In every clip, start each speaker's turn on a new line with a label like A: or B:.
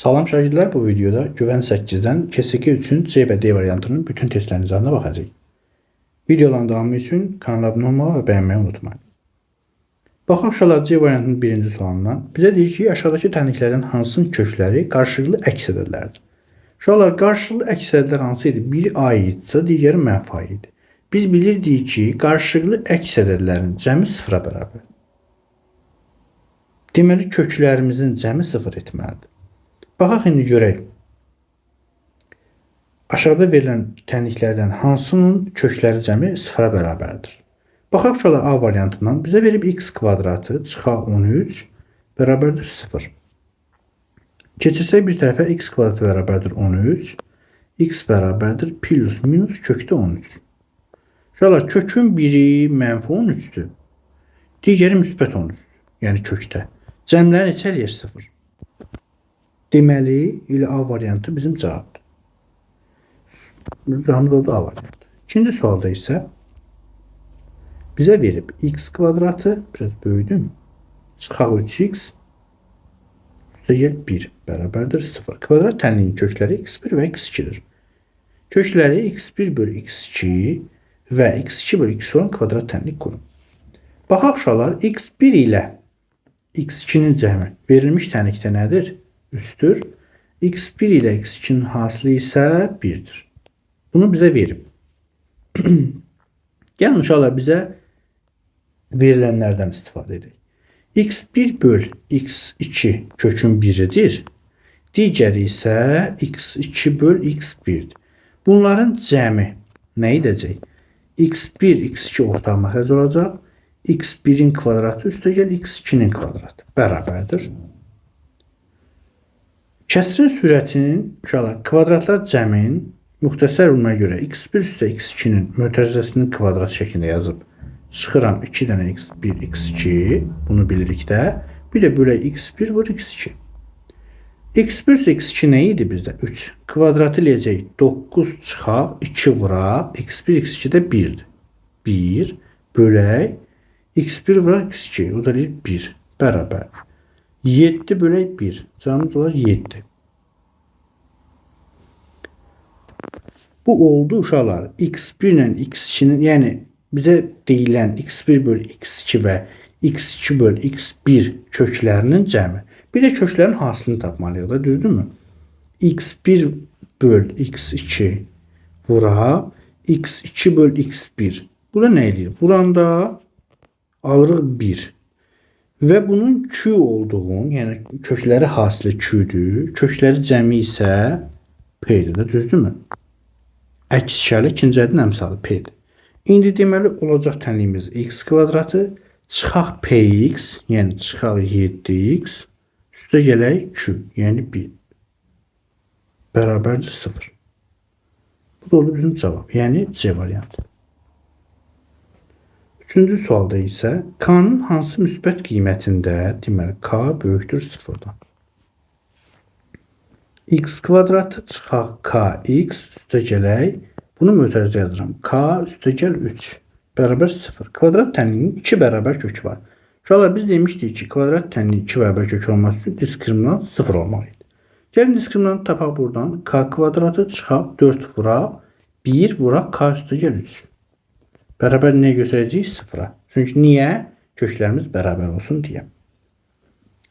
A: Salam şagirdlər, bu videoda Güvən 8-dən KSK üçün C və D variantının bütün testlərinin izahına baxacağıq. Videoların davamı üçün kanala abunə olmağı və bəyənməyi unutmayın. Baxaq uşaqlar C variantının birinci sualından. Bizə deyir ki, aşağıdakı tənliklərdən hansının kökləri qarşılıqlı əks ədədlərdir? Uşaqlar, qarşılıqlı əks ədədlər hansı idi? Biri A idisə, digəri mənfi A idi. Biz bilirdik ki, qarşılıqlı əks ədədlərin cəmi sıfıra bərabər. Deməli, köklərimizin cəmi sıfır etməlidir. Baxaq indi görək. Aşağıda verilən tənliklərdən hansının kökləri cəmi sıfıra bərabərdir? Baxaq uşaqlar A variantından. Bizə verib x kvadratı çıxaq 13 bərabərdir 0. Keçirsək bir tərəfə x kvadratı bərabərdir 13. X bərabərdir plus minus kökdə 13. Uşaqlar, kökün biri mənfi 13-dür. Digəri müsbət 13-dür. Yəni kökdə. Cəmləri neçə eləyir? 0. Deməli, elə A variantı bizim cavabdır. Cavabımız oldu A variantı. İkinci sualda isə bizə verib x kvadratı, biraz böyüdüm, çıxaq 3x, üstəgəl 1 bərabərdir 0. Kvadrat tənliyinin kökləri x1 və x2-dir. Kökləri x1 bölü x2 və x2 bölü x olan kvadrat tənlik qurun. Baxaq uşaqlar, x1 ilə x2-nin cəmi verilmiş tənlikdə nədir? 3-dür. x1 ilə x2-nin hasili isə 1-dir. Bunu bizə verib. Gəlin uşaqlar bizə verilənlərdən istifadə edək. x1 böl x2 kökün biridir. Digəri isə x2 böl x1-dir. Bunların cəmi nə edəcək? x1, x2 ortaq məxrəc olacaq. x1-in kvadratı üstəgəl x2-nin kvadratı bərabərdir. Kəsrin sürətinin uşaqlar, kvadratlar cəmin müxtəsər vurmaya görə x1 üstə x2-nin mötərizəsinin kvadrat şəklində yazıb çıxıram 2 dənə x1, x2, bunu bilirik də. Bir də bölək x1 vur x2. x1 üstə x2 nə idi bizdə? 3. Kvadratı eləyəcək 9 çıxaq, 2 vuraq, x1, x2 də 1-dir. 1 bölək x1 vuraq x2, o da eləyir 1 bərabər. 7 bölək 1, cavabımız olar 7. Bu oldu uşaqlar. x1 ilə x2-nin, yəni bizə deyilən x1 bölü x2 və x2 bölü x1 köklərinin cəmi. Bir də köklərin hasilini tapmalıyıq da, düzdürmü? x1 böl x2 vuraq x2 böl x1. Bu da nə eləyir? Vuranda alırıq 1. Və bunun Q olduğunu, yəni kökləri hasili Q-dür, kökləri cəmi isə P-dir də, düzdürmü? Əks işarə ikinci ədədin əmsalı P-dir. İndi deməli olacaq tənliyimiz x kvadratı, çıxaq px, yəni çıxaq 7x, üstə gələk Q, yəni 1 bərabərdir 0. Bu da oldu bizim cavab, yəni C variantı. Üçüncü sualda isə K-nın hansı müsbət qiymətində, deməli K böyükdür 0-dan. X kvadratı çıxaq kx üstə gələk. Bunu mötərizə yazıram. K üstə gəl 3 bərabər 0. Kvadrat tənliyinin 2 bərabər kökü var. Uşaqlar, biz demişdik ki, kvadrat tənliyinin 2 bərabər kökü olması üçün diskriminant 0 olmalı idi. Gəlin diskriminantı tapaq buradan. K kvadratı çıxaq 4 vuraq 1 vuraq K üstə gəl 3. Bərabər nəyə götürəcəyik? 0-a. Çünki niyə? Köklərimiz bərabər olsun deyə.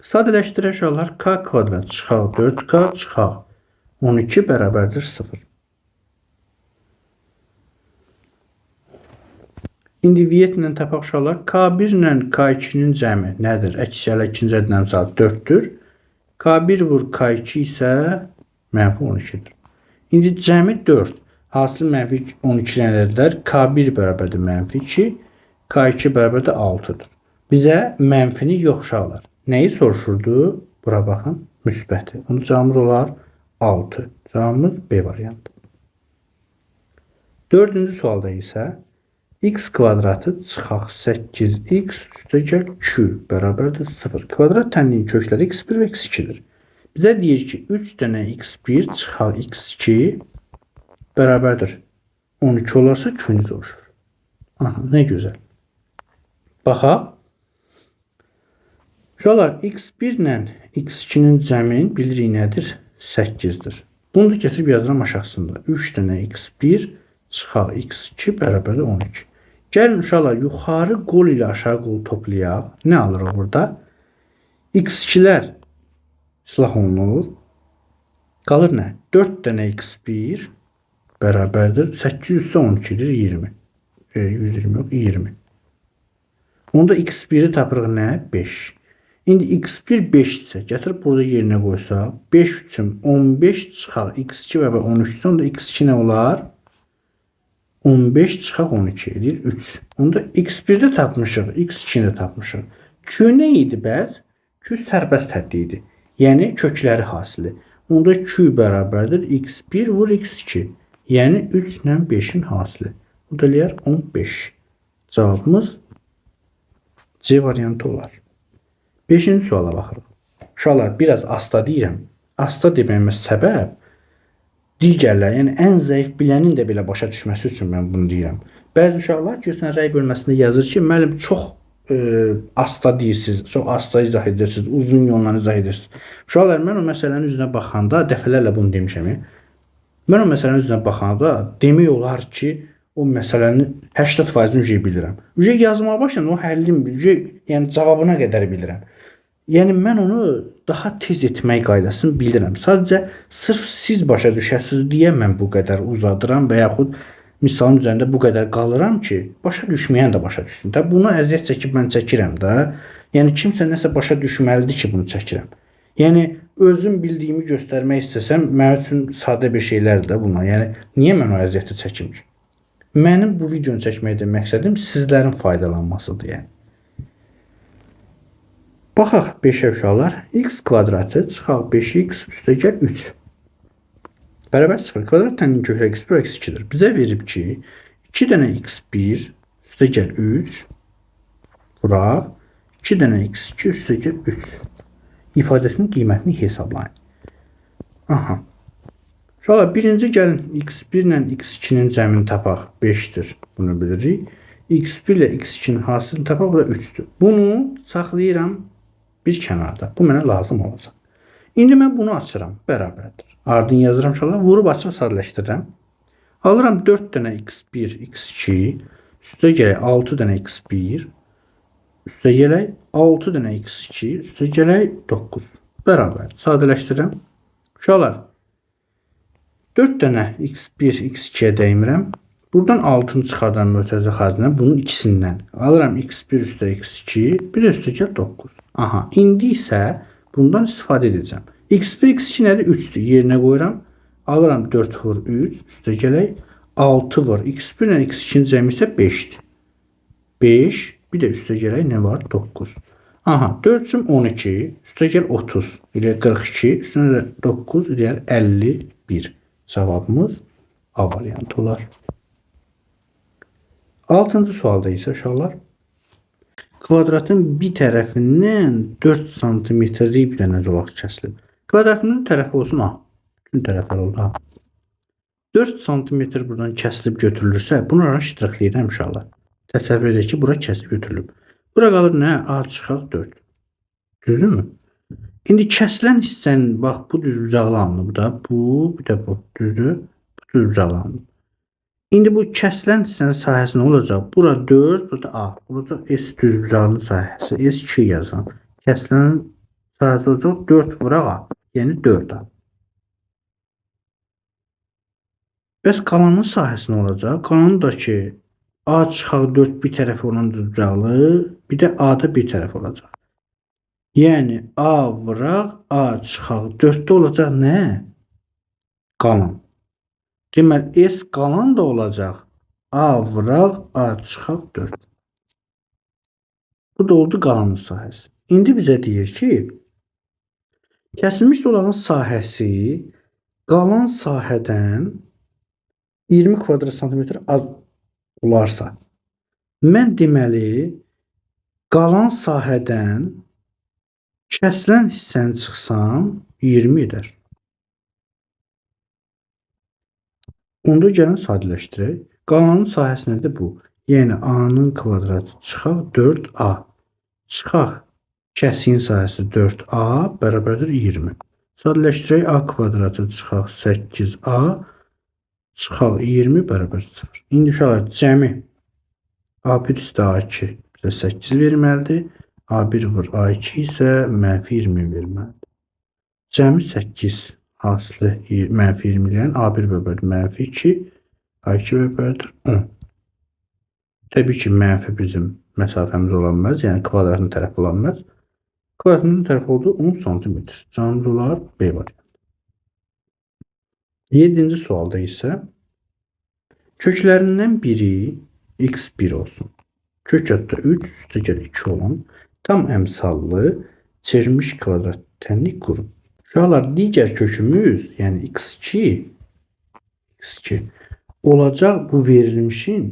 A: Sadələşdirək uşaqlar. K kvadrat çıxaq 4K çıxaq 12 bərabərdir 0. İndi Vietlə tapaq uşaqlar. K1 ilə K2-nin cəmi nədir? Əks işarə ikinci ədədin əmsalı 4-dür. K1 vur K2 isə mənfi 12-dir. İndi cəmi 4. Hasil mənfi 12 ədədlər K1 bərabərdir mənfi 2, K2 bərabərdir 6-dır. Bizə mənfini yox uşaqlar. Nəyi soruşurdu? Bura baxın, müsbəti. Onun cavabımız olar 6. Cavabımız B variantı. Dördüncü sualda isə x kvadratı çıxaq 8x üstəgəl q bərabərdir 0. Kvadrat tənliyinin kökləri x1 və x2-dir. Bizə deyir ki, 3 dənə x1 çıxaq x2 bərabərdir. 12 olarsa Q-ni soruşur. Aha, nə gözəl. Baxaq. Uşaqlar, x1 ilə x2-nin cəmin bilirik nədir? 8-dir. Bunu da gətirib yazıram aşağısında. 3 dənə x1 çıxaq x2 bərabərdir 12. Gəlin uşaqlar, yuxarı qol ilə aşağı qol toplayaq. Nə alırıq burada? X2-lər islah olunur. Qalır nə? 4 dənə x1 bərabərdir. 8 üstə 12-dir, 20. 120 yox, 20. Onda x1-i tapırıq nə? 5. İndi x1 5 isə gətirib burada yerinə qoysaq, 5 üçün 15 çıxaq x2 bərabər 13 isə onda x2 nə olar? 15 çıxaq 12 edir 3. Onda x1-də tapmışıq, x2-ni də tapmışıq. Q nə idi bəs? Q sərbəst həddi idi. Yəni kökləri hasili. Onda Q bərabərdir x1 vur x2. Yəni 3 ilə 5-in hasili. Bu da eləyər 15. Cavabımız C variantı olar. 5-ci suala baxırıq. Uşaqlar, biraz asta deyirəm. Asta deməyimə səbəb digərlər, yəni ən zəif bilənin də belə başa düşməsi üçün mən bunu deyirəm. Bəzi uşaqlar görsən rəy bölməsində yazır ki, müəllim çox asta deyirsiniz, çox asta izah edirsiniz, uzun yolla izah edirsiniz. Uşaqlar, mən o məsələnin üzünə baxanda dəfələrlə bunu demişəm. Mən o məsələnin üzünə baxanda demək olar ki, o məsələnin 80%-ni ücə bilirəm. Ücə yazmağa başlayanda o həllini biləcək, yəni cavabına qədər bilirəm. Yəni mən onu daha tez etmək qaydasını bilirəm. Sadəcə sırf siz başa düşəsiniz deyə mən bu qədər uzadıram və yaxud misalın üzərində bu qədər qalıram ki, başa düşməyən də başa düşsün. Da bunu əziyyət çəkib mən çəkirəm də. Yəni kimsə nəsə başa düşməlidir ki, bunu çəkirəm. Yəni özüm bildiyimi göstərmək istəsəm, mənim üçün sadə bir şeylərdir də bunlar. Yəni niyə mən o əziyyəti çəkim ki? Mənim bu videonu çəkməkdə məqsədim sizlərin faydalanmasıdır yəni. Baxaq 5-ə uşaqlar. X kvadratı çıxaq 5x üstəgəl 3. Bərabər 0. Kvadrat təninin kökü x1 x2-dir. Bizə verib ki, 2 dənə x1 üstəgəl 3 vuraq 2 dənə x2 üstəgəl 3 ifadəsinin qiymətini hesablayın. Aha. Uşaqlar, birinci gəlin x1 ilə x2-nin cəmini tapaq. 5-dir. Bunu bilirik. X1 ilə x2-nin hasilini tapaq. Bu da 3-dür. Bunu saxlayıram bir kənarda. Bu mənə lazım olacaq. İndi mən bunu açıram. Bərabərdir. Ardını yazıram uşaqlar. Vurub açıb sadələşdirirəm. Alıram 4 dənə x1, x2, üstə gələk 6 dənə x1, üstə gələk 6 dənə x2, üstə gələk 9. Bərabər. Sadələşdirirəm. Uşaqlar, 4 dənə x1, x2-yə dəymirəm. Buradan 6-nı çıxardan mötərizə xaricinə bunun ikisindən. Alıram x1 üstə x2, bir də üstə gəl 9. Aha, indi isə bundan istifadə edəcəm. X1, x2 nədir? 3-dür. Yerinə qoyuram. Alıram 4 vur 3, üstə gələk 6 vur. X1 ilə x2-nin cəmi isə 5-dir. 5, bir də üstə gələk nə var? 9. Aha, 4 üçün 12, üstə gəl 30, elə 42, üstünə də 9, eləyər 51. Cavabımız A variantı olar. 6-cı sualda isə uşaqlar, kvadratın bir tərəfindən 4 santimetrlik bir dənə zolaq kəsilib. Kvadratın tərəfi olsun A. Bütün tərəflər oldu A. 4 santimetr buradan kəsilib götürülürsə, bunu ştrixləyirəm uşaqlar. Təsəvvür edək ki, bura kəsib götürülüb. Bura qalır nə? A çıxaq 4. Düzdürmü? İndi kəsilən hissənin, bax, bu düzbucaqlı alınıb da, bu, bir də bu. Düzdür? Bu düzbucaqlı alınıb. İndi bu kəsilən hissənin sahəsi nə olacaq? Bura 4, burada A. Olacaq S düzbucaqlının sahəsi. S2 yazıram. Kəsilən sahəsi olacaq 4 vuraq A. Yəni 4A. Bəs qalanın sahəsi nə olacaq? Qalanın da ki, A çıxaq 4 bir tərəfi olan düzbucaqlı, bir də A-da bir tərəf olacaq. Yəni A vuraq, A çıxaq 4-də olacaq nə? Qalan. Deməli, S qalan da olacaq. A vuraq, A çıxaq 4. Bu da oldu qalanın sahəsi. İndi bizə deyir ki, kəsilmiş zolağın sahəsi qalan sahədən 20 kvadrat santimetr az olarsa, mən deməli, qalan sahədən kəsilən hissəni çıxsam 20 edər. Onda gəlin sadələşdirək. Qalanın sahəsi nədir bu? Yəni A-nın kvadratı çıxaq 4A. Çıxaq Kəsiyin sahəsi 4A bərabərdir 20. Sadələşdirək, A kvadratı çıxaq 8A çıxaq 20 bərabər 0. İndi uşaqlar cəmi A1 üstə A2 bizə 8 verməlidir. A1 vur A2 isə mənfi 20 verməlidir. Cəmi 8 hasılı mənfi 20 eləyən A1 bərabərdir mənfi 2, A2 bərabərdir 10. Təbii ki, mənfi bizim məsafəmiz ola bilməz, yəni kvadratın tərəfi ola bilməz. Kvadratın tərəfi oldu 10 sm. Cavabımız olar B variantı. 7-ci sualda isə köklərindən biri x1 olsun. Kök adda 3 üstəgəl 2 olan tam əmsallı çevrilmiş kvadrat tənlik qurun. Uşaqlar, digər kökümüz, yəni x2 olacaq bu verilmişin,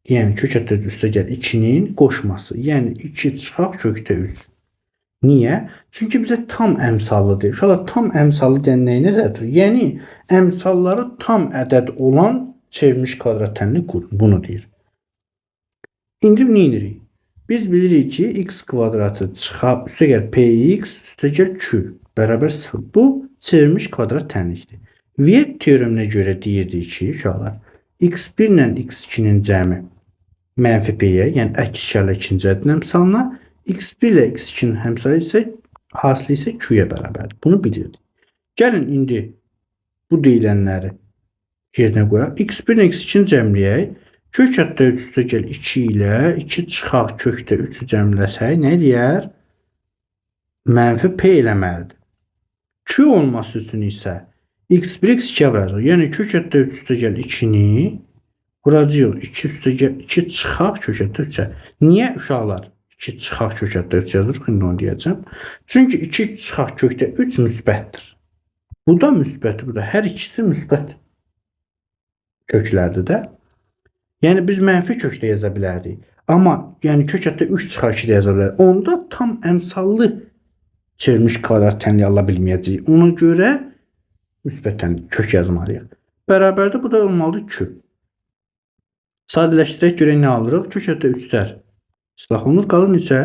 A: yəni kök adda 3 üstəgəl 2-nin qoşması. Yəni 2 çıxaq kökdə 3. Niyə? Çünki bizə tam əmsallı deyir. Uşaqlar, tam əmsallı deyən nəyi nəzərdə tutur? Yəni əmsalları tam ədəd olan çevrilmiş kvadrat tənlik qurun. Bunu deyir. İndi nə edirik? Biz bilirik ki, x kvadratı çıxaq üstəgəl px üstəgəl q bərabər 0. Bu çevrilmiş kvadrat tənlikdir. Viet teoreminə görə deyirdik ki, uşaqlar, x1 ilə x2-nin cəmi mənfi p-yə, yəni əks işarələ ikinci ədədin əmsalına, x1 ilə x2-nin həmsayı isə hasılı isə q-yə bərabərdir. Bunu bilirdik. Gəlin indi bu deyilənləri yerinə qoyaq. x1 ilə x2-ni cəmləyək. Kök adda 3 üstəgəl 2 ilə 2 çıxaq kökdə 3-ü cəmləsək nə eləyər? Mənfi p eləməlidir. Q olması üçün isə x1 x2-yə vuracaq. Yəni kök adda 3 üstəgəl 2-ni vuracağıq. 2 üstəgəl 2 çıxaq kök adda 3-ə. Niyə uşaqlar 2 çıxaq kök adda 3 yazırıq? İndi onu deyəcəm. Çünki 2 çıxaq kökdə 3 müsbətdir. Bu da müsbət, bu da. Hər ikisi müsbət köklərdir də. Yəni biz mənfi kökdə yaza bilərdik. Amma yəni kök adda 3 çıxaq 2 də yaza bilərdik. Onda tam əmsallı çevrilmiş kvadrat tənliyi ala bilməyəcəyik. Ona görə müsbət kök yazmalıyıq. Bərabərdə bu da olmalıdır Q. Sadələşdirək görək nə alırıq? Kök adda 3-lər islah olunur. Qalır neçə?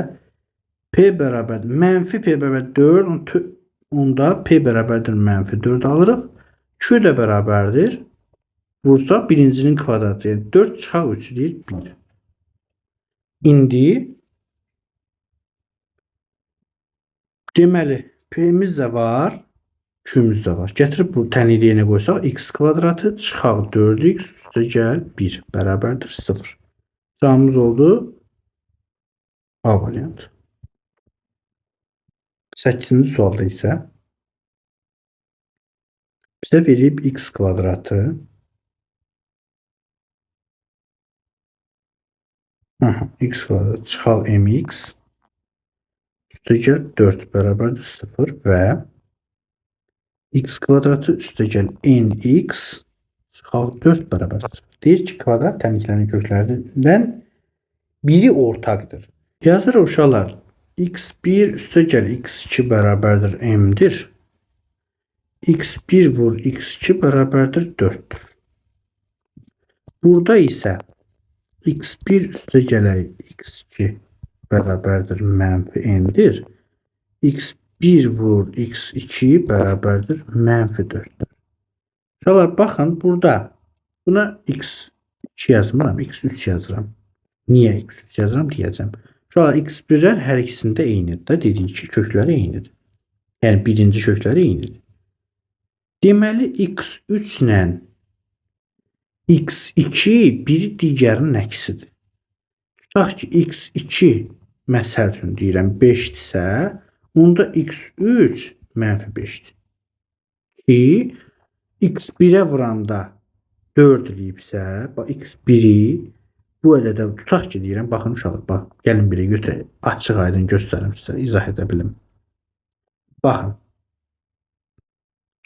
A: P bərabərdir. Mənfi P bərabərdir 4. Onda P bərabərdir mənfi 4 alırıq. Q də bərabərdir. Vursaq birincinin kvadratı. Yəni 4 çıxaq 3 deyir 1. İndi deməli P-miz də var, Q-miz də var. Gətirib bu tənliyi yerinə qoysaq x kvadratı çıxaq 4x üstəgəl 1 bərabərdir 0. Cavabımız oldu A variantı. 8-ci sualda isə bizə verib x kvadratı x kvadratı çıxaq mx üstəgəl 4 bərabərdir 0 və x kvadratı üstəgəl nx çıxaq 4 bərabərdir 0. Deyir ki, kvadrat tənliklərinin köklərindən biri ortaqdır. Yazırıq uşaqlar, x1 üstəgəl x2 bərabərdir m-dir. x1 vur x2 bərabərdir 4-dür. Burada isə x1 üstəgələk x2 bərabərdir mənfi n-dir. x1 vur x2 bərabərdir mənfi 4-dür. Uşaqlar, baxın, burada buna x2 yazmıram, x3 yazıram. Niyə x3 yazıram deyəcəm. Uşaqlar, x1-lər hər ikisində eynidir də, dediyik ki, kökləri eynidir. Yəni, birinci kökləri eynidir. Deməli, x3 ilə x2 biri digərinin əksidir. Tutaq ki, x2 məsəl üçün deyirəm 5-dirsə, onda x3 mənfi 5-dir. Ki, x1-ə vuranda 4 eləyibsə, x1-i bu ədədə tutaq ki, deyirəm, baxın uşaqlar, bax, gəlin biri götürək, açıq aydın göstərim sizə, izah edə bilim. Baxın,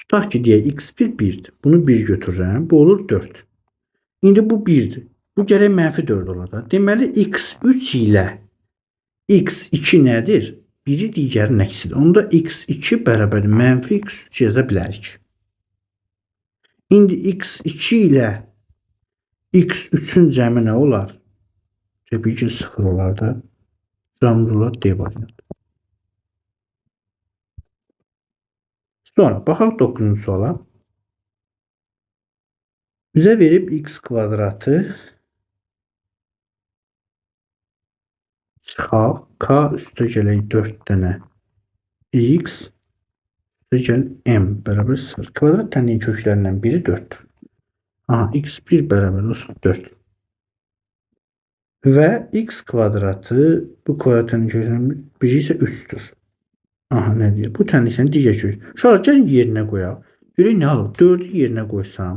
A: tutaq ki, deyək, x1 1-dir. Bunu 1 götürürəm, bu olur 4. İndi bu 1-dir. Bu gərək mənfi 4 olar da. Deməli, x3 ilə x2 nədir? Biri digərinin əksidir. Onda x2 bərabər mənfi x3 yaza bilərik. İndi x2 ilə x3-ün cəmi nə olar? Təbii ki, 0 olar da. Cavabımız olar D variantı. Sonra baxaq 9-cu suala. Bizə verib x kvadratı çıxaq k üstə gələk 4 dənə x üstə gəl m bərabər 0. Kvadrat tənliyin köklərindən biri 4-dür. Aha, x1 bərabər olsun 4. Və x kvadratı bu kvadrat tənliyin köklərindən biri isə 3-dür. Aha, nə deyir? Bu tənliklərin digər kök. Uşaqlar, gəlin yerinə qoyaq. Görək nə alır? 4-ü yerinə qoysam,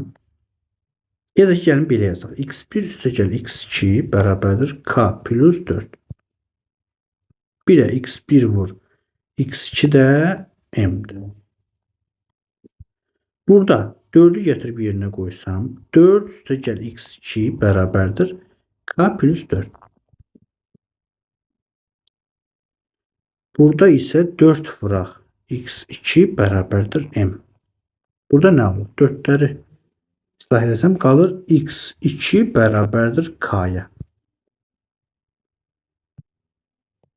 A: ya da ki, gəlin belə yazaq. x1 üstə gəl x2 bərabərdir k plus 4. 1-ə x1 vur. x2 də m-dir. Burada 4-ü gətirib yerinə qoysam, 4 üstə gəl x2 bərabərdir k plus 4. Burada isə 4 vuraq x2 bərabərdir m. Burada nə olur? 4-ləri islah eləsəm qalır x2 bərabərdir k-ya.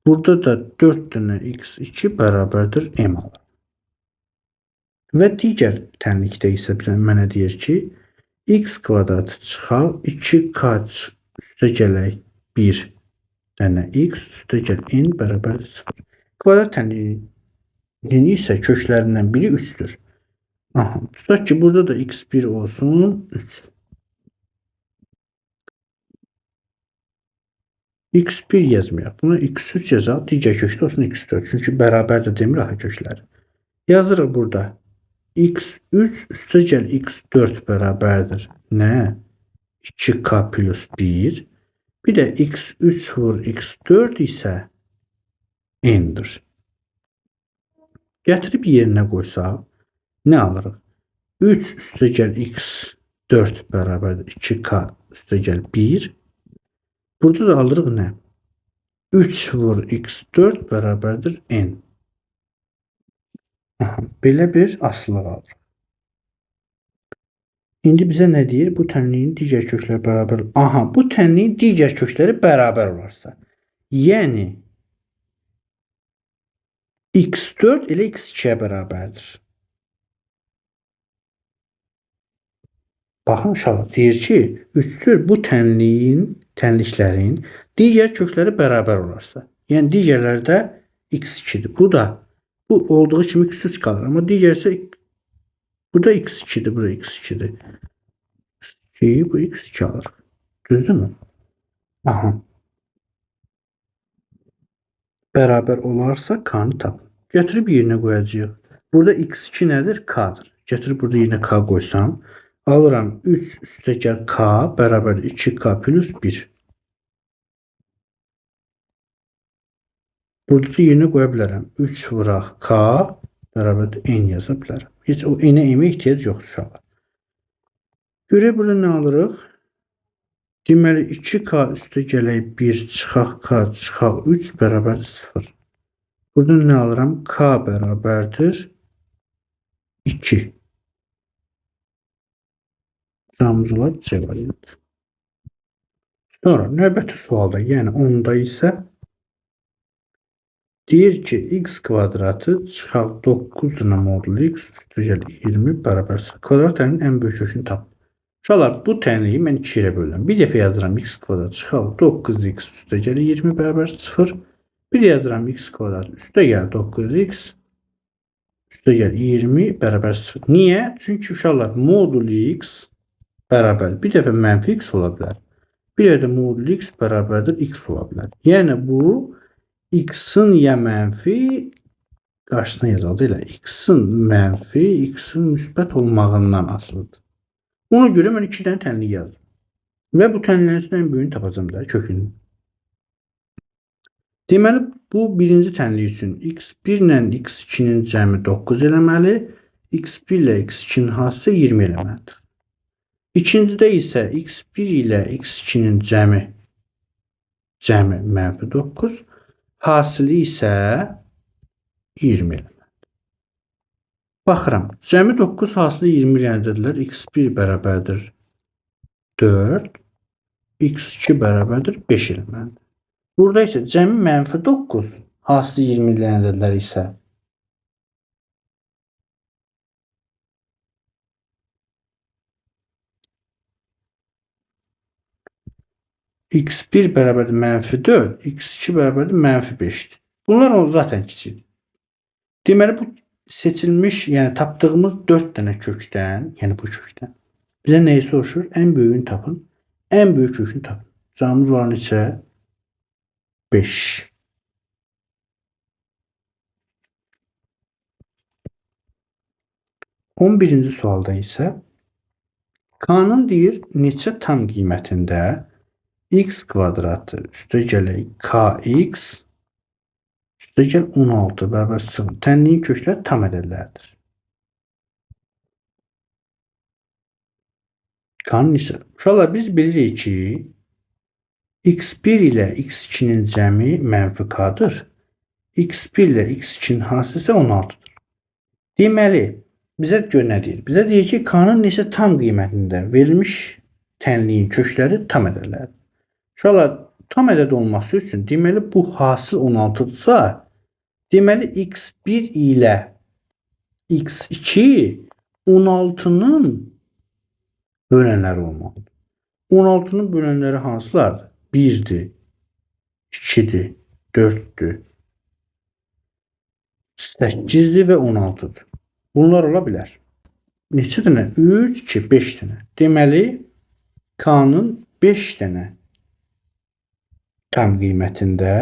A: Burada da 4 dənə x2 bərabərdir m alır. Və digər tənlikdə isə bizə mənə deyir ki, x kvadratı çıxaq 2k üstə gələk 1 dənə x üstə gəl n bərabərdir 0. Kvadrat tənliyinin isə köklərindən biri 3-dür. Aha, tutaq ki, burada da x1 olsun 3. x1 yazmayaq. Bunu x3 yazaq. Digər kökdə olsun x4. Çünki bərabər də demir axı kökləri. Yazırıq burada. x3 üstə gəl x4 bərabərdir. Nə? 2k plus 1. Bir də x3 vur x4 isə n-dir. Gətirib yerinə qoysaq nə alırıq? 3 üstə gəl x4 bərabərdir 2k üstə gəl 1. Burada da alırıq nə? 3 vur x4 bərabərdir n. Aha, belə bir asılılıq alırıq. İndi bizə nə deyir? Bu tənliyin digər kökləri bərabər. Aha, bu tənliyin digər kökləri bərabər olarsa. Yəni x4 elə x2-yə bərabərdir. Baxın uşaqlar, deyir ki, 3-dür bu tənliyin, tənliklərin digər kökləri bərabər olarsa. Yəni digərləri də x2-dir. Bu da bu olduğu kimi x3 qalır. Amma digər isə bu da x2-dir, bu da x2-dir. x2, bu x2 alır. Düzdürmü? Aha. Bərabər olarsa k-nı tapın. Gətirib yerinə qoyacağıq. Burada x2 nədir? K-dır. Gətirib burada yerinə k qoysam, alıram 3 üstə gəl k bərabər 2k plus 1. Burada da yerinə qoya bilərəm. 3 vuraq k bərabərdir n yaza bilərəm. Heç o n-ə m-ə ehtiyac yoxdur uşaqlar. Görək burada nə alırıq? Deməli 2k üstə gələk 1 çıxaq k çıxaq 3 bərabərdir 0. Buradan nə alıram? K bərabərdir 2. Cavabımız olar C variantı. Sonra növbəti sualda, yəni 10-da isə deyir ki, x kvadratı çıxaq 9 dənə modul x üstə gəl 20 bərabər 0. Kvadrat tənliyinin ən böyük kökünü tap. Uşaqlar, bu tənliyi mən 2 yerə bölürəm. Bir dəfə yazıram x kvadrat çıxaq 9x üstə gəl 20 bərabər 0. Bir yazıram x kvadrat üstə gəl 9x üstə gəl 20 bərabər 0. Niyə? Çünki uşaqlar modul x bərabər bir dəfə mənfi x ola bilər. Bir dəfə də modul x bərabərdir x ola bilər. Yəni bu x-in ya mənfi qarşısına yazıldı elə x-in mənfi, x-in müsbət olmağından asılıdır. Ona görə mən 2 dənə tənlik yazdım. Və bu tənliklərin içindən ən böyüyünü tapacağım da kökünü. Deməli, bu birinci tənlik üçün x1 ilə x2-nin cəmi 9 eləməli, x1 ilə x2-nin hasilsə 20 eləməlidir. İkincidə isə x1 ilə x2-nin cəmi mənfi 9, hasili isə 20 eləməlidir. Baxıram, cəmi 9 hasili 20 elədilər. x1 bərabərdir 4, x2 bərabərdir 5 eləməlidir. Burada isə cəmi mənfi 9, hasili 20 elədilər isə X1 bərabərdir mənfi 4, X2 bərabərdir mənfi 5-dir. Bunlar o zaten kiçikdir. Deməli, bu seçilmiş, yəni tapdığımız 4 dənə kökdən, yəni bu kökdən bizə nəyi soruşur? Ən böyüyünü tapın. Ən böyük kökünü tapın. Cavabımız var neçə? 5. 11-ci sualda isə K-nın deyir neçə tam qiymətində x kvadratı üstə gələk kx üstə gəl 16 bərabər 0. Tənliyin kökləri tam ədədlərdir. K-nın isə. Uşaqlar, biz bilirik ki x1 ilə x2-nin cəmi mənfi k-dır. X1 ilə x2-nin hansısa isə 16-dır. Deməli, bizə gör nə deyir? Bizə deyir ki, k-nın neçə tam qiymətində verilmiş tənliyin kökləri tam ədədlərdir. Uşaqlar, tam ədəd olması üçün, deməli, bu hasıl 16-dırsa, deməli, x1 ilə x2 16-nın bölənləri olmalıdır. 16-nın bölənləri hansılardır? 1-dir, 2-dir, 4-dür, 8-dir və 16-dır. Bunlar ola bilər. Neçə dənə? 3, 2, 5 dənə. Deməli, K-nın 5 dənə tam qiymətində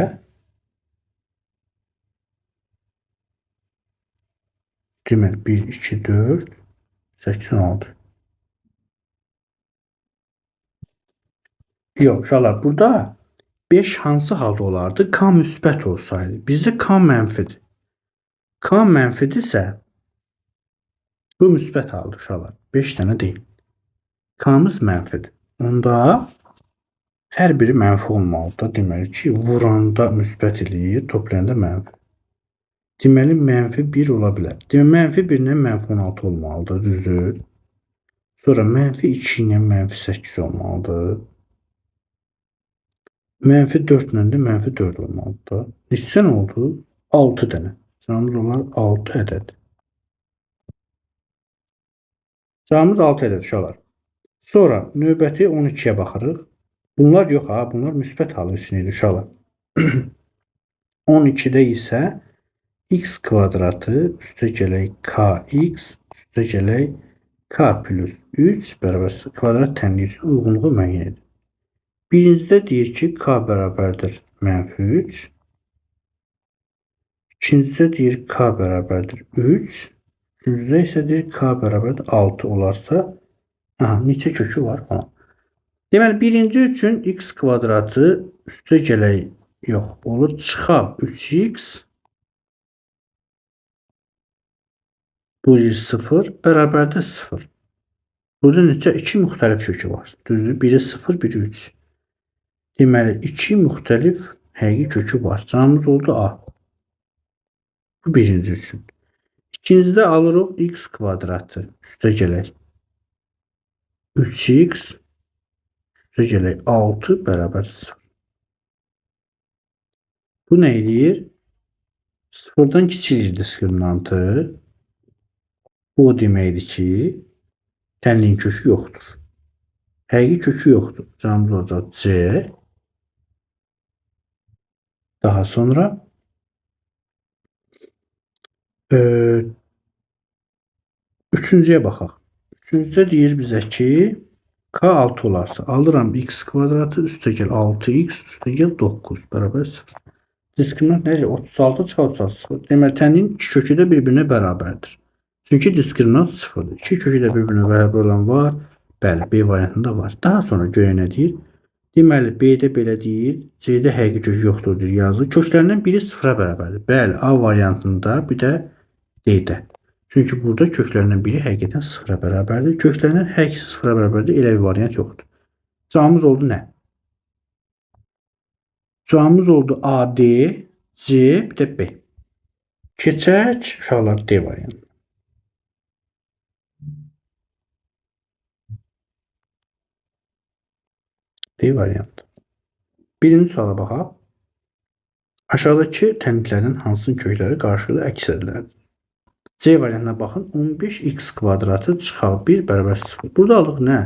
A: deməli, 1, 2, 4, 8, 16. Yox, uşaqlar, burada 5 hansı halda olardı? K müsbət olsaydı. Bizdə K mənfidir. K mənfidirsə, bu müsbət haldır uşaqlar. 5 dənə deyil. K-mız mənfidir. Onda hər biri mənfi olmalıdır. Deməli ki, vuranda müsbət eləyir, toplayanda mənfi. Deməli, mənfi 1 ola bilər. Deməli, mənfi 1 ilə mənfi 16 olmalıdır, düzdür? Sonra mənfi 2 ilə mənfi 8 olmalıdır. Mənfi 4 ilə də mənfi 4 olmalıdır. Neçə dənə oldu? 6 dənə. Cavabımız olar 6 ədəd. Cavabımız 6 ədəd uşaqlar. Sonra növbəti 12-yə baxırıq. Bunlar yox ha, bunlar müsbət halı üçün idi uşaqlar. 12-də isə x kvadratı üstə gələk kx üstə gələk k plus 3 bərabər kvadrat tənliyi üçün uyğunluğu müəyyən edir. Birincidə deyir ki, k bərabərdir mənfi 3. İkincidə deyir k bərabərdir 3. Üçüncüdə isə deyir k bərabərdir 6 olarsa, aha, neçə kökü var falan. Deməli, birinci üçün x kvadratı üstə gələk yox, olur çıxaq 3x bu deyir 0 bərabərdir 0. Burada neçə? 2 müxtəlif kökü var. Düzdür? Biri 0, biri 3. Deməli, 2 müxtəlif həqiqi kökü var. Cavabımız oldu A. Bu birinci üçün. İkincidə alırıq x kvadratı üstə gələk 3x üstə gələk 6 bərabər 0. Bu nə eləyir? 0-dan kiçilir diskriminantı. Bu o deməkdir ki, tənliyin kökü yoxdur. Həqiqi kökü yoxdur. Cavabımız olacaq C. Daha sonra üçüncüyə baxaq. Üçüncüdə deyir bizə ki, k 6 olarsa, alıram x kvadratı üstə gəl 6x üstə gəl 9 bərabər 0. Diskriminant necə? 36 çıxar 36 0. Deməli, tənliyin iki kökü də bir-birinə bərabərdir. Çünki diskriminant 0-dır. İki kökü də bir-birinə bərabər olan var. Bəli, B variantında var. Daha sonra görə nə deyir? Deməli, B-də belə deyir, C-də həqiqi kökü yoxdur deyir, yazır. Köklərindən biri 0-a bərabərdir. Bəli, A variantında, bir də D-də. Çünki burada köklərindən biri həqiqətən 0-a bərabərdir. Köklərindən hər ikisi 0-a bərabərdir. Elə bir variant yoxdur. Cavabımız oldu nə? Cavabımız oldu A, D, C, bir də B. Keçək uşaqlar D variantı. D variantı. Birinci suala baxaq. Aşağıdakı tənliklərdən hansının kökləri qarşılıqlı əks ədədlərdir? C variantına baxın. 15x kvadratı çıxaq 1 bərabər 0. Burada alıq nə?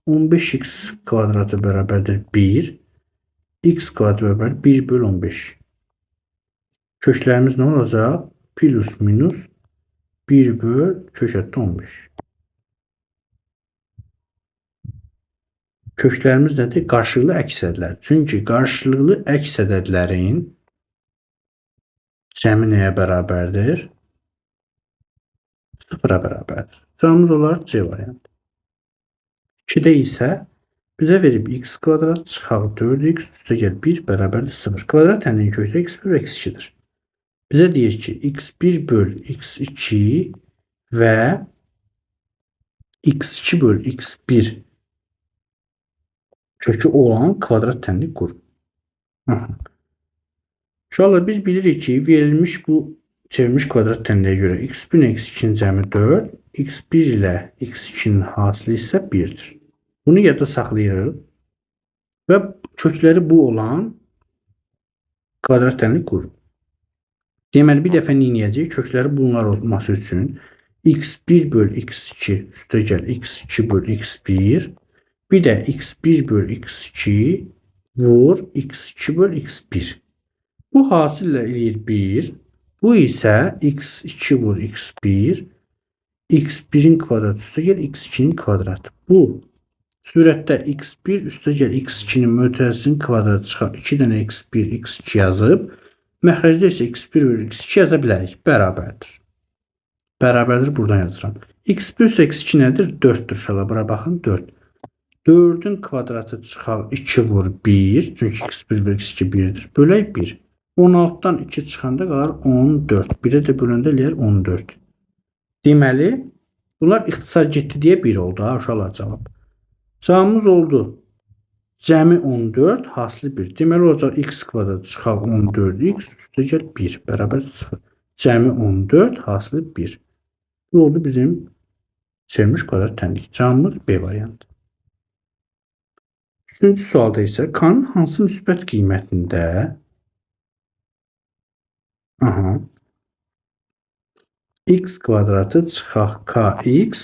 A: 15x kvadratı bərabərdir 1. X kvadrat bərabər 1 böl 15. Köklərimiz nə olacaq? Plus minus 1 böl kök əddə 15. Köklərimiz nədir? Qarşılıqlı əks ədədlər. Çünki qarşılıqlı əks ədədlərin cəmi nəyə bərabərdir? 0-a bərabərdir. Cavabımız olar C variantı. 2-də isə bizə verib x kvadrat çıxaq 4x üstə gəl 1 bərabərdir 0. Kvadrat tənliyin kökləri x1 və x2-dir. Bizə deyir ki, x1 böl x2 və x2 böl x1 kökü olan kvadrat tənlik qur. Uşaqlar, biz bilirik ki, verilmiş bu çevrilmiş kvadrat tənliyə görə x1 ilə x2-nin cəmi 4, x1 ilə x2-nin hasili isə 1-dir. Bunu yadda saxlayırıq və kökləri bu olan kvadrat tənlik qurur. Deməli, bir dəfə nə edəcəyik? Kökləri bunlar olması üçün x1 böl x2 üstə gəl x2 böl x1, bir də x1 böl x2 vur x2 böl x1. Bu hasillə eləyir 1. Bu isə x2 vur x1, x1-in kvadratı üstə gəl x2-nin kvadratı. Bu sürətdə x1 üstə gəl x2-nin mötərizəsinin kvadratı çıxar 2 dənə x1, x2 yazıb, məxrəcdə isə x1 vur x2 yaza bilərik. Bərabərdir. Bərabərdir, buradan yazıram. x1 üstə x2 nədir? 4-dür uşaqlar. Bura baxın, 4. 4-ün kvadratı çıxar 2 vur 1. Çünki x1 vur x2 1-dir. Bölək 1. 16-dan 2 çıxanda qalar 14. 1-ə də böləndə eləyər 14. Deməli, bunlar ixtisar getdi deyə 1 oldu. Ha, uşaqlar cavab. Cavabımız oldu. Cəmi 14, hasili 1. Deməli, olacaq x kvadrat çıxaq 14x üstə gəl 1 bərabər 0. Cəmi 14, hasili 1. Bu oldu bizim çevrilmiş kvadrat tənlik. Cavabımız B variantı. Üçüncü sualda isə K-nın hansı müsbət qiymətində x kvadratı çıxaq kx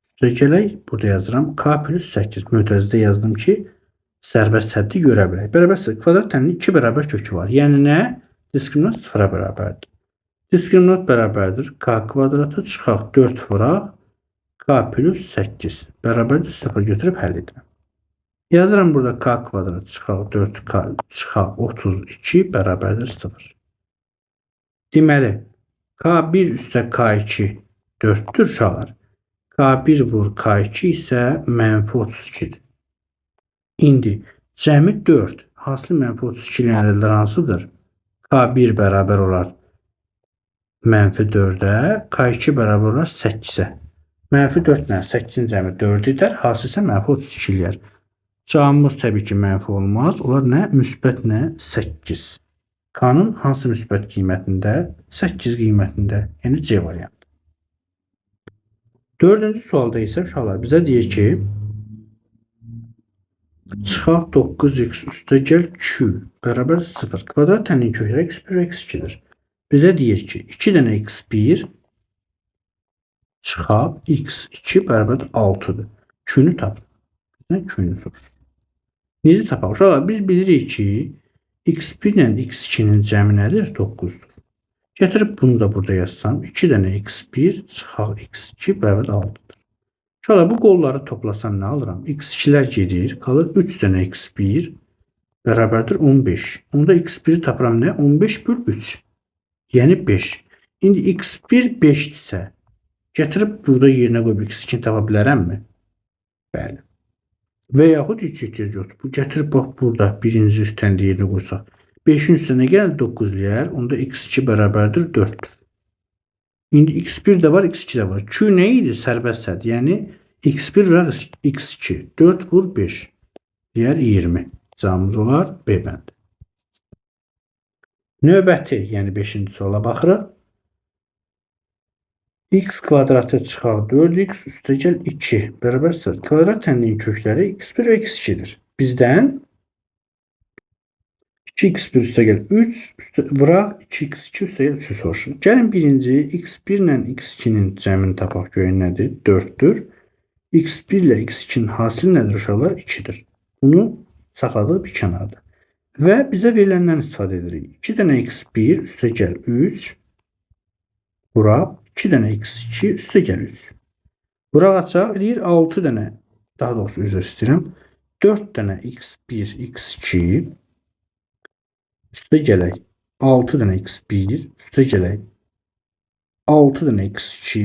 A: üstə gələk. Burada yazıram k plus 8. Mötərizdə yazdım ki, sərbəst həddi görə bilək. Bərabər kvadrat tənlinin 2 bərabər kökü var. Yəni nə? Diskriminant 0-a bərabərdir. Diskriminant bərabərdir. K kvadratı çıxaq 4 vuraq k plus 8 bərabərdir 0 götürüb həll edirəm. Yazıram burada k kvadrat çıxaq 4k çıxaq 32 bərabərdir 0. Deməli, k1 üstə k2 4-dür uşaqlar. K1 vur k2 isə mənfi 32-dir. İndi cəmi 4. Hasili mənfi 32 ilə ədədlər hansıdır? K1 bərabər olar mənfi 4-ə, K2 bərabər olar 8-ə. Mənfi 4 ilə 8-in cəmi 4 edər, hasil isə mənfi 32 eləyər. Cavabımız təbii ki, mənfi olmaz. Olar nə? Müsbət nə? 8. K-nın hansı müsbət qiymətində? 8 qiymətində. Yəni C variantı. Dördüncü sualda isə uşaqlar bizə deyir ki, çıxaq 9x üstə gəl q bərabər 0. Kvadrat tənliyin kökləri x1 və x2-dir. Bizə deyir ki, 2 dənə x1 çıxaq x2 bərabər 6-dır. Q-nü tap. Bizdən Q-nü soruşur. Necə tapaq? Uşaqlar, biz bilirik ki, x1 ilə x2-nin cəmi nədir? 9-dur. Gətirib bunu da burada yazsam, 2 dənə x1 çıxaq x2 bərabər 6-dır. Uşaqlar, bu qolları toplasam nə alıram? x2-lər gedir, qalır 3 dənə x1 bərabərdir 15. Onda x1-i tapıram nə? 15 böl 3. Yəni 5. İndi x1 5-dirsə, gətirib burada yerinə qoyub x2-ni tapa bilərəmmi? Bəli. Və yaxud heç ehtiyac yoxdur. Bu gətirib bax burada birinci tənli yerinə qoysaq. 5-in üstünə nə gəlir? 9 eləyər. Onda x2 bərabərdir 4-dür. İndi x1 də var, x2 də var. Q nə idi? Sərbəst hədd. Yəni x1 və x2. 4 vur 5. Deyər 20. Cavabımız olar B bəndi. Növbəti, yəni 5-ci suala baxırıq. X kvadratı çıxaq 4x üstə gəl 2 bərabər 0. Kvadrat tənliyin kökləri x1 və x2-dir. Bizdən 2x1 üstə gəl 3 üstə, vuraq 2x2 üstə gəl 3-ü soruşur. Gəlin birinci x1 ilə x2-nin cəmini tapaq görək nədir? 4-dür. x1 ilə x2-nin hasili nədir uşaqlar? 2-dir. Bunu saxladıq bir kənarda. Və bizə veriləndən istifadə edirik. 2 dənə x1 üstə gəl 3. Vuraq 2 dənə x2 üstə gəl 3. Vuraq açaq eləyir 6 dənə, daha doğrusu üzr istəyirəm. 4 dənə x1 x2 üstə gələk 6 dənə x1 üstə gələk 6 dənə x2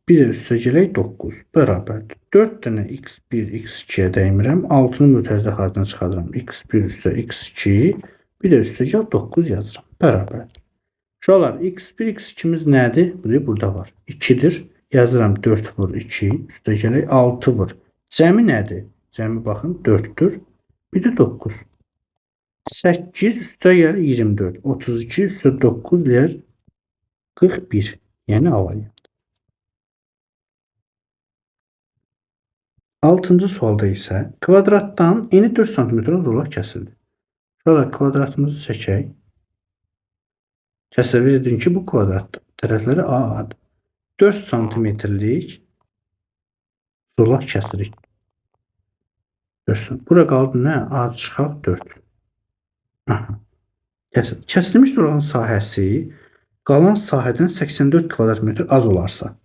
A: bir də üstə gələk 9 bərabərdir. 4 dənə x1 x2-yə dəymirəm. 6-nı mütərzə xaricdən çıxardıram. X1 üstə x2 bir də üstə gəl 9 yazıram. Bərabərdir. Uşaqlar x1 x2-miz nədir? Bu burada var. 2-dir. Yazıram 4 vur 2 üstə gələk 6 vur. Cəmi nədir? Cəmi baxın 4-dür. Bir də 9. 8 üstə gəl 24. 32 üstə 9 eləyər 41. Yəni A variantı. 6-cı sualda isə kvadratdan eni 4 cm zolaq kəsildi. Şöyle kvadratımızı çəkək. Təsəvvür edin ki, bu kvadratdır. Tərəfləri A A-dır. 4 cm-lik zolaq kəsirik. 4 cm. Bura qaldı nə? A çıxaq 4. Aha. Kəsilmiş zolağın sahəsi qalan sahədən 84 kvadrat metr az olarsa.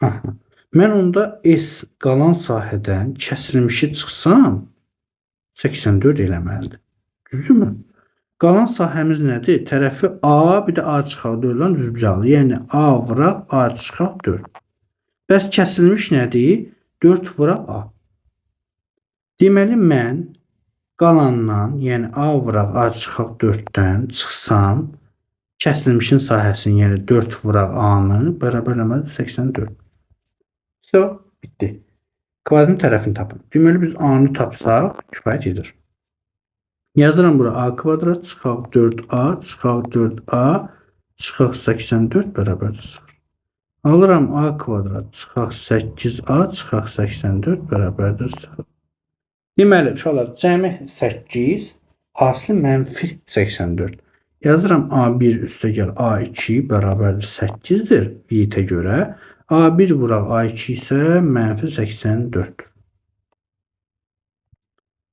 A: Aha. Mən onda S qalan sahədən kəsilmişi çıxsam 84 eləməlidir. Düzdürmü? Qalan sahəmiz nədir? Tərəfi A, bir də A çıxaq 4-dən düzbucaqlı. Yəni A vuraq A çıxaq 4. Bəs kəsilmiş nədir? 4 vuraq A. Deməli mən qalandan, yəni A vuraq A çıxaq 4-dən çıxsam kəsilmişin sahəsini, yəni 4 vuraq A-nı bərabər eləməlidir 84. So, bitdi. Kvadratın tərəfini tapın. Deməli biz A-nı tapsaq kifayət edir. Yazıram bura A kvadrat çıxaq 4A çıxaq 4A çıxaq 84 bərabərdir 0. Alıram A kvadrat çıxaq 8A çıxaq 84 bərabərdir 0. Deməli uşaqlar cəmi 8 hasili mənfi 84. Yazıram A1 üstə gəl A2 bərabərdir 8-dir VT görə. A1 vuraq A2 isə mənfi 84-dür.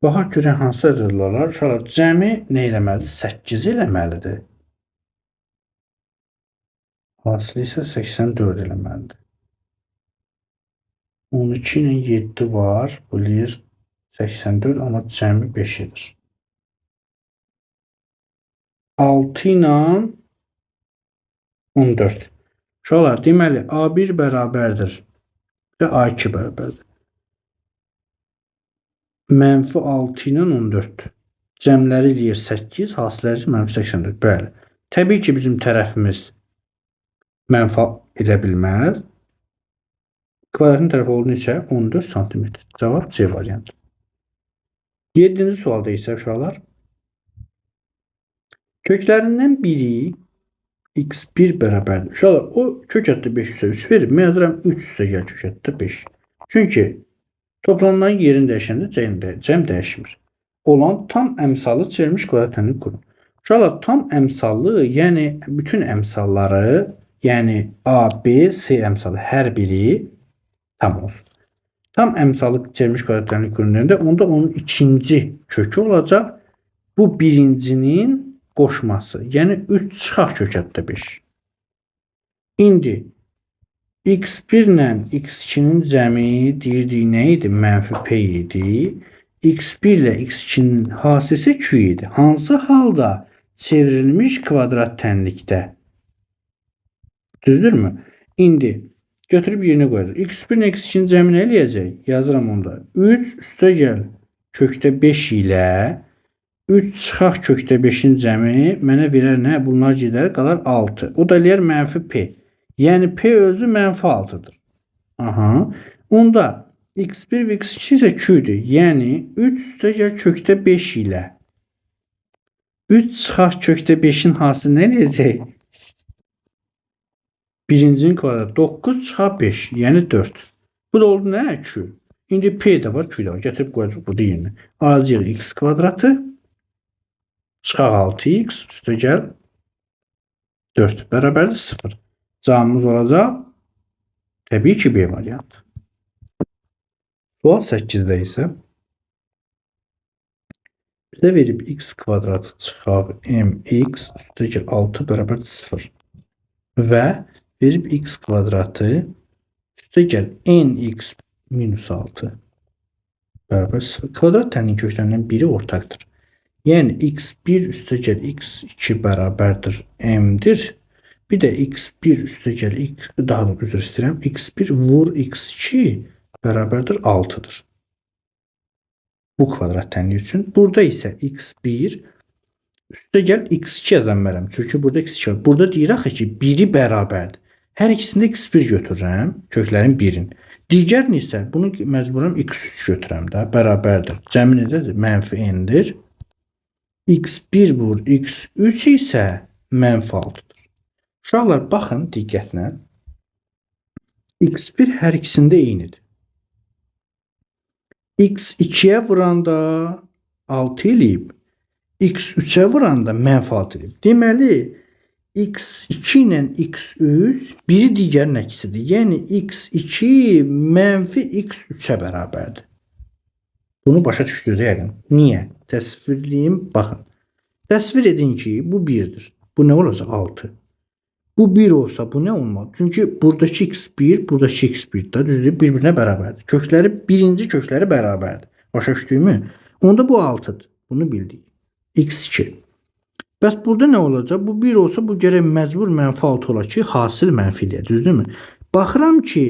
A: Baxaq görək hansı ədədlər var. Uşaqlar cəmi nə eləməlidir? 8 eləməlidir. Hasili isə 84 eləməlidir. 12 ilə 7 var. Bu eləyir 84, amma cəmi 5 edir. 6 ilə 14. Uşaqlar, deməli A1 bərabərdir və A2 bərabərdir. Mənfi 6 ilə 14. Cəmləri eləyir 8, hasiləri isə mənfi 84. Bəli. Təbii ki, bizim tərəfimiz mənfi edə bilməz. Kvadratın tərəfi oldu neçə? 14 sm. Cavab C variantı. 7-ci sualda isə uşaqlar köklərindən biri x1 bərabərdir. Uşaqlar, o kök ətdə 5 üstə 3 verib. Mən yazıram 3 üstə gəl kök ətdə 5. Çünki toplanılan yerini dəyişəndə cəm dəyişmir. Olan tam əmsalı çevrilmiş kvadrat tənlik qurun. Uşaqlar, tam əmsallı, yəni bütün əmsalları, yəni A, B, C əmsalı hər biri tam olsun. Tam əmsalı çevrilmiş kvadrat tənlik qurun deyəndə onda onun ikinci kökü olacaq. Bu birincinin qoşması. Yəni 3 çıxaq kök ətdə 5. İndi x1 ilə x2-nin cəmi deyirdik nə idi? Mənfi p idi. X1 ilə x2-nin hasisi q idi. Hansı halda? Çevrilmiş kvadrat tənlikdə. Düzdürmü? İndi götürüb yerinə qoyacaq. X1 ilə x2-nin cəmi nə eləyəcək? Yazıram onda. 3 üstə gəl kökdə 5 ilə 3 çıxaq kökdə 5-in cəmi mənə verər nə? Bunlar gedər, qalar 6. O da eləyər mənfi p. Yəni p özü mənfi 6-dır. Aha. Onda x1 və x2 isə q-dür. Yəni 3 üstə gəl kökdə 5 ilə 3 çıxaq kökdə 5-in hasili nə eləyəcək? Birincinin kvadratı 9 çıxaq 5, yəni 4. Bu da oldu nə? Q. İndi p də var, q də var. Gətirib qoyacaq burada yerinə. Alacağıq x kvadratı. Çıxaq 6x üstə gəl 4 bərabərdir 0. Cavabımız olacaq təbii ki B variantı. Sual 8-də isə Bizə verib x kvadratı çıxaq mx üstəgəl 6 bərabərdir 0. Və verib x kvadratı üstəgəl nx minus 6 bərabər 0. Kvadrat tənliyin köklərindən biri ortaqdır. Yəni x1 üstəgəl x2 bərabərdir m-dir. Bir də x1 üstəgəl x, daha da üzr istəyirəm, x1 vur x2 bərabərdir 6-dır. Bu kvadrat tənliyi üçün. Burada isə x1 üstəgəl x2 yaza bilmərəm. Çünki burada x2 var. Burada deyir axı ki, biri bərabərdir. Hər ikisində x1 götürürəm, köklərin birin. Digərini isə bunu məcburam x3 götürəm də, bərabərdir. Cəmi necədir? Mənfi n-dir. x1 vur x3 isə mənfi 6-dır. Uşaqlar, baxın diqqətlə. x1 hər ikisində eynidir. X2-yə vuranda 6 eləyib, x3-ə vuranda mənfi 6 eləyib. Deməli, x2 ilə x3 biri digərinin əksidir. Yəni, x2 mənfi x3-ə bərabərdir. Bunu başa düşdünüz yəqin. Niyə? Təsvirləyim, baxın. Təsvir edin ki, bu 1-dir. Bu nə olacaq? 6. Bu 1 olsa bu nə olmalı? Çünki buradakı x1, buradakı x1 də düzdür, bir-birinə bərabərdir. Kökləri, birinci kökləri bərabərdir. Başa düşdüyümü? Onda bu 6-dır. Bunu bildik. X2. Bəs burada nə olacaq? Bu 1 olsa bu gərək məcbur mənfi 6 ola ki, hasil mənfi eləyə, düzdürmü? Baxıram ki,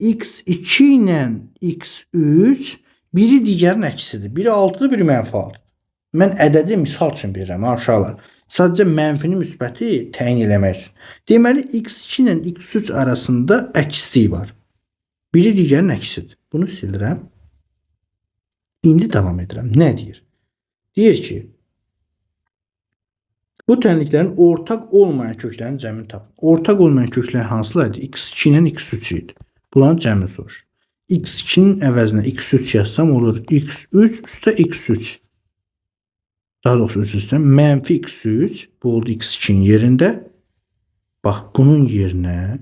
A: x2 ilə x3 biri digərinin əksidir. Biri 6-dır, biri mənfi 6-dır. Mən ədədi misal üçün verirəm, ha, uşaqlar. Sadəcə mənfini müsbəti təyin eləmək üçün. Deməli, x2 ilə x3 arasında əkslik var. Biri digərinin əksidir. Bunu silirəm. İndi davam edirəm. Nə deyir? Deyir ki, bu tənliklərin ortaq olmayan köklərinin cəmini tapın. Ortaq olmayan köklər hansılar idi? X2 ilə x3 idi. Bunların cəmini soruşur. X2-nin əvəzinə x3 yazsam olur x3 üstə x3. Daha doğrusu üzr istəyirəm. Mənfi x3 bu oldu x2-nin yerində. Bax, bunun yerinə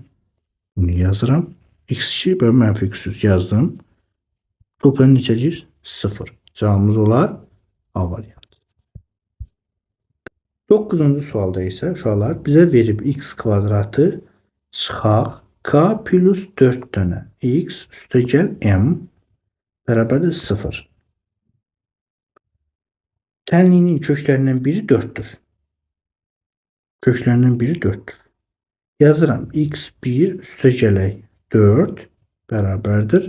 A: bunu yazıram. X2 bölü mənfi x3 yazdım. Toplam neçə deyir? 0. Cavabımız olar A variantı. 9-cu sualda isə uşaqlar bizə verib x kvadratı çıxaq k plus 4 dənə x üstəgəl m bərabərdir 0. Tənliyinin köklərindən biri 4-dür. Köklərindən biri 4-dür. Yazıram x1 üstəgələk 4 bərabərdir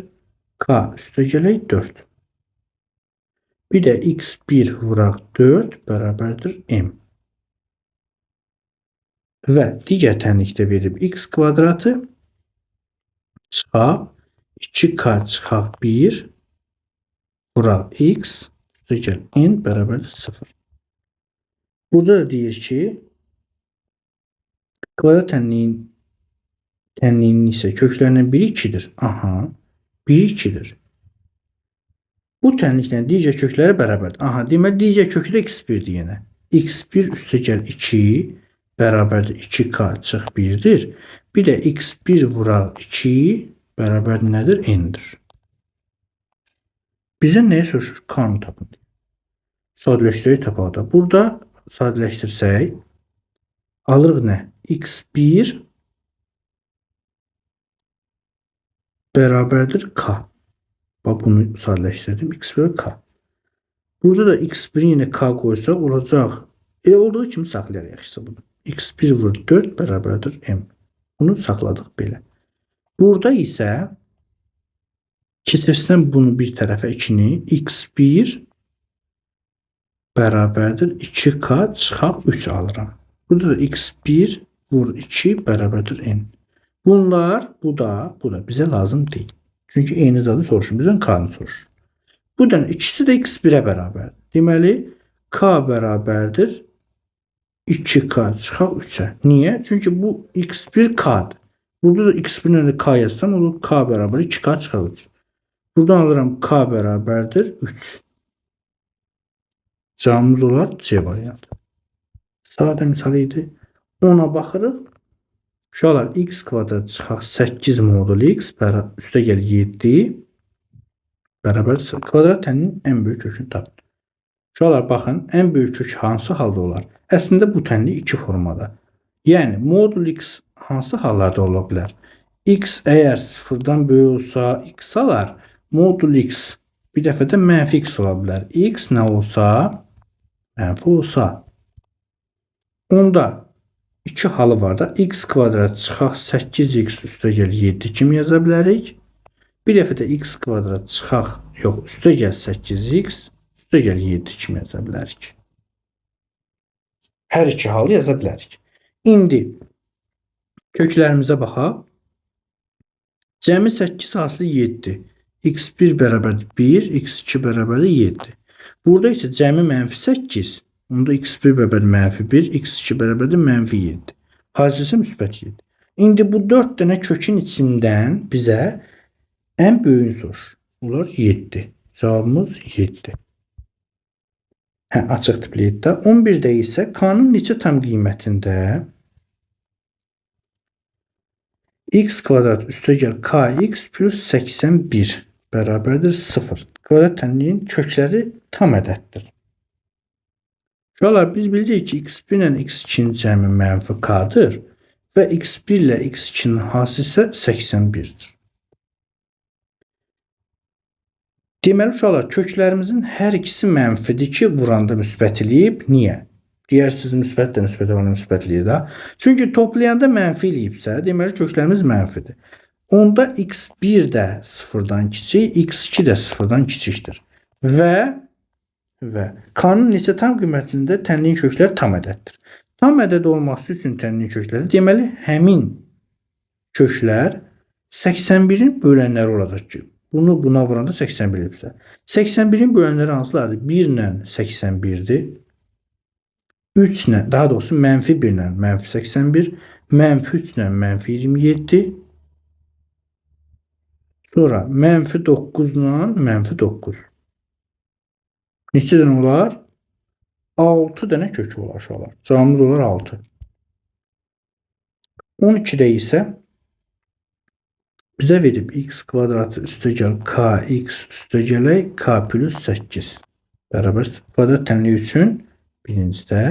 A: k üstəgələk 4. Bir də x1 vuraq 4 bərabərdir m. Və digər tənlikdə verib x kvadratı çıxaq 2k çıxaq 1 vuraq x üstəgəl n bərabərdir 0. Burada da deyir ki, kvadrat tənliyinin isə köklərindən biri 2-dir. Aha, biri 2-dir. Bu tənliklə digər kökləri bərabərdir. Aha, deməli digər kökü də x1-dir yenə. X1 üstəgəl 2 bərabərdir 2k çıx 1-dir. Bir də x1 vuraq 2 bərabərdir nədir? N-dir. Bizə nəyi soruşur? K-nı tapın. Sadələşdirək tapaq da. Burada sadələşdirsək alırıq nə? X1 bərabərdir K. Bax bunu sadələşdirdim. X1 K. Burada da X1 yenə K qoysaq olacaq. Elə olduğu kimi saxlayarıq yaxşısa bunu. X1 vur 4 bərabərdir M. Bunu saxladıq belə. Burada isə keçirsəm bunu bir tərəfə 2-ni x1 bərabərdir 2k çıxaq 3 alıram. Burada da x1 vur 2 bərabərdir n. Bunlar, bu da bizə lazım deyil. Çünki eyni zadı soruşur. Bizdən k-nı soruşur. Bu dənə ikisi də x1-ə bərabərdir. Deməli, k bərabərdir 2k çıxaq 3-ə. Niyə? Çünki bu x1 k-dır. Burada da x1-ə də k yazsam olur k bərabər 2k çıxaq 3. Buradan alıram k bərabərdir 3. Cavabımız olar C variantı. Sadə misal idi. 10-a baxırıq. Uşaqlar x kvadrat çıxaq 8 modul x üstə gəl 7 bərabər 0. Kvadrat təninin ən böyük kökünü tapın. Uşaqlar, baxın, ən böyük kök hansı halda olar? Əslində bu tənlik iki formada. Yəni modul x hansı hallarda ola bilər? X əgər sıfırdan böyük olsa x alar. Modul x bir dəfə də mənfi x ola bilər. X nə olsa? Mənfi olsa. Onda iki halı var da. X kvadrat çıxaq 8x üstə gəl 7 kimi yaza bilərik. Bir dəfə də x kvadrat çıxaq, yox, üstə gəl 8x, üstə gəl 7 kimi yaza bilərik. Hər iki halı yaza bilərik. İndi köklərimizə baxaq. Cəmi 8 hasılı 7. x1 bərabərdir 1, x2 bərabərdir 7. Burada isə cəmi mənfi 8. Onda x1 bərabərdir mənfi 1, x2 bərabərdir mənfi 7. Hasil isə müsbət 7. İndi bu 4 dənə kökün içindən bizə ən böyüyünü soruşur. Olar 7. Cavabımız 7. Hə, açıq tipli 7. 11-də isə k-nın neçə tam qiymətində x kvadrat üstə gəl kx plus 81 bərabərdir 0. Kvadrat tənliyin kökləri tam ədəddir. Uşaqlar, biz bilirik ki, x1 ilə x2-nin cəmi mənfi k-dır və x1 ilə x2-nin hasili isə 81-dir. Deməli, uşaqlar, köklərimizin hər ikisi mənfidir ki, vuranda müsbət eləyib. Niyə? Deyirsiniz, müsbət də müsbət vuranda müsbət eləyir də. Çünki toplayanda mənfi eləyibsə, deməli, köklərimiz mənfidir. Onda x1 də sıfırdan kiçik, x2 də sıfırdan kiçikdir. Və k-nın neçə tam qiymətində tənliyin kökləri tam ədəddir. Tam ədəd olması üçün tənliyin kökləri, deməli, həmin köklər 81-in bölənləri olacaq ki, bunu buna vuranda 81 eləyibsə. 81-in bölənləri hansılardır? 1 ilə 81-dir. 3 ilə, daha doğrusu mənfi 1 ilə mənfi 81, mənfi 3 ilə mənfi 27, sonra mənfi 9 ilə mənfi 9. Neçə dənə olar? 6 dənə kökü olar uşaqlar. Cavabımız olar 6. 12-də isə bizə verib x kvadratı üstə gəl kx üstə gələk k plus 8 bərabər kvadrat tənliyi üçün birincidə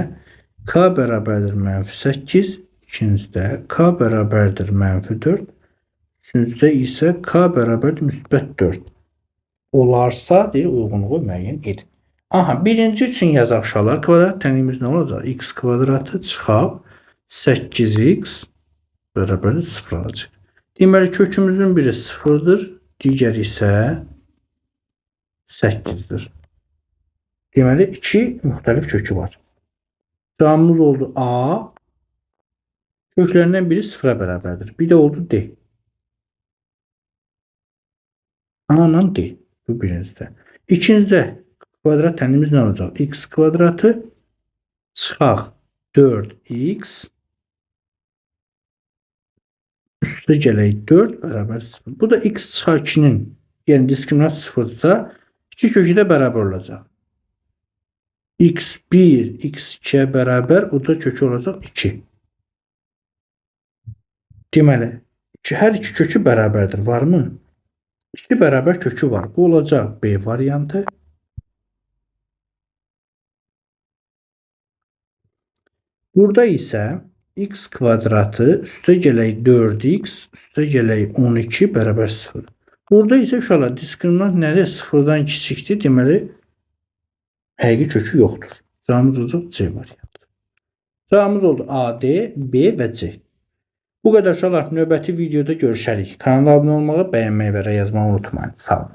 A: k bərabərdir mənfi 8, ikincidə k bərabərdir mənfi 4, üçüncüdə isə k bərabərdir müsbət 4. Olarsa, deyir, uyğunluğu müəyyən edin. Aha, birinci üçün yazaq uşaqlar. Kvadrat tənliyimiz nə olacaq? X kvadratı çıxaq 8x bərabərdir 0 olacaq. Deməli, kökümüzün biri 0-dır, digəri isə 8-dir. Deməli, iki müxtəlif kökü var. Cavabımız oldu A. Köklərindən biri 0-a bərabərdir. Bir də oldu D. A ilə D. Bu birincidə. İkincidə kvadrat tənliyimiz nə olacaq? X kvadratı çıxaq 4x üstə gələk 4 bərabər 0. Bu da x çıxaq 2-nin, yəni diskriminant 0-dırsa, iki kökü də bərabər olacaq. x1 x2-yə bərabər, o da kökü olacaq 2. Deməli, hər iki kökü bərabərdir. Varmı? İki bərabər kökü var. Bu olacaq B variantı. Burada isə x kvadratı üstə gələk 4x üstə gələk 12 bərabər 0. Burada isə uşaqlar diskriminant nədir? Sıfırdan kiçikdir. Deməli, həqiqi kökü yoxdur. Cavabımız olacaq C variantı. Cavabımız oldu A, D, B və C. Bu qədər uşaqlar. Növbəti videoda görüşərik. Kanala abunə olmağı, bəyənməyi və rəy yazmağı unutmayın. Sağ olun.